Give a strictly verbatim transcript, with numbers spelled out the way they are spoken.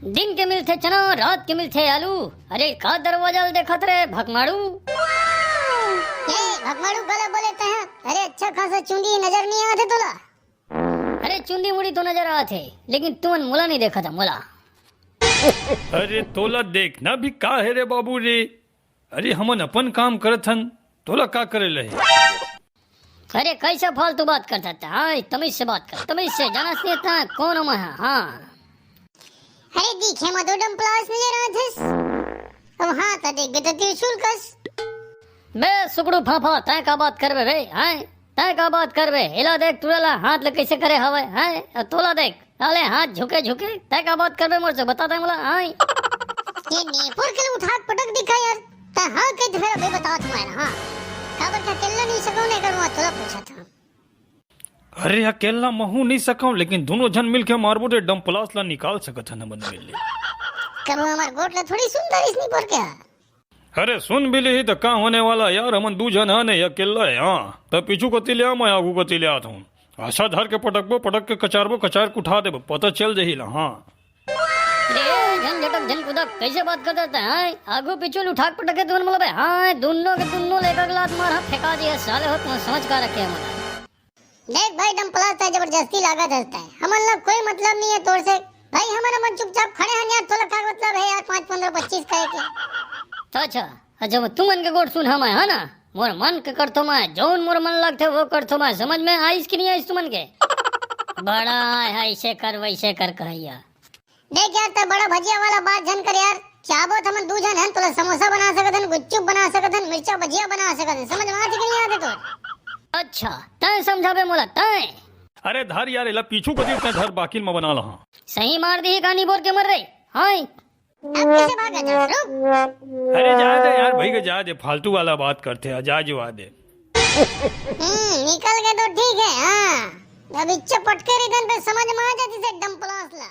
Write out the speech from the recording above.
दिन के मिलथे चना, रात के मिलथे आलू। अरे का दरवाजा ल देखत रे भकमाड़ू? ए भकमाड़ू, काला बोले तैं? अरे अच्छा खासा चुंदी नजर नहीं आत हे तोला? अरे चुंदी मुड़ी तो नजर आत हे, लेकिन तुमन मोला नहीं देखत हा, मोला। अरे तोला देखना भी का हे रे बाबू रे? अरे हमन अपन काम करत हन, तोला का करे ले हे? अरे कैसा फालतू बात करत हा? हाँ, तमीज से बात कर, तमीज से। जानस नहीं तैं कोन हँव मैं? हाँ। अरे दिखे म तो डम्पलास नजर आत हस। अब हाथ देख के तो त्रिशूल कस। बे सुकड़ू फाफा, तैं का बात करबे बे? हाँ, तैं का बात करबे? एला देख, टूरा ला हाथ ले कैसे करे हवय? हाँ, अउ तोला देख, साले हाथ झुके झुके, तैं का बात करबे मोर से? बता तैं मोला। हाँ। ये नेपुर के उठाक पटक दिखा यार। तैं हाँ कहि तो फेर अभी बतात हँव ना। हाँ, काबर का अकेल्ला नहीं सकँव, नहीं करूँगा, तोला पूछत हँव। अरे अकेल्ला महूँ नहीं सकँव, लेकिन दूनों झन मिलके मारबो रे, डम्पलास ला निकाल सकत हन हमन मिल ले। कभू हमर गोठ ला थोड़ी सुन डारिस नेपुर के। अरे सुन भी लिही त का होने वाला यार, हमन दू झन हन, ये अकेल्ला हे। हाँ, त पीछू कती ले आ, मैं आगू कती ले आत हँव। अइसा धर के पटकबो, पटक के कचारबो, कचार के उठा देबो, पता चल जही ला। हाँ। अरे झन झटक झन कुदक, कैसे बात करत हा तैं? हाँ, आगू पीछू ल उठाक पटक के तुमन मोला बे। हाँ, दूनों के दूनों ल एक एक लात मार, हाँ, फेंका दिया साले हो, तुमन समझ का रखे हमन। देख भाई डम्पलास, तैं जबरदस्ती लागत हस तैं, हमन ला कोई मतलब नहीं हे तोर से। भाई हमन, हमन चुपचाप खड़े हन यार, तोला का मतलब हे यार पाँच, पन्द्रह, पच्चीस कहे के? त अच्छा, अच्छा, मैं तुमन के गोठ सुनहूँ मैं, है ना? मोर मन के करथों मैं, जौन मोर मन लगथे वो करथों मैं, समझ में आइस कि नहीं आइस तुमन के? बड़ा हे, ऐसे कर, वैसे कर कहइया। देख यार, तैं बड़ा भजिया वाला बात झन कर यार। चाहबो त हमन दू झन हन, तोला समोसा बना सकत हन, गुपचुप बना सकत हन, मिर्चा भजिया बना सकत हन, समझ में आथे कि नहीं आथे तोर? अच्छा, तैं समझाबे मोला, तैं? अरे धर यार, एला पीछू कती तैं धर, बाकिल म बना लहा। सही मार दिही कहानी बोर के मर रे। हाँ। अब कैसे भागा जा? रुक। अरे जा दे यार, भाई के जा दे, फालतू वाला बात करथे, जा जुआ दे। हम्म, निकल के तो ठीक हे, हाँ। अब इच्छा पटके रिदन पे समझ में आ जातिस डम्पलास ला।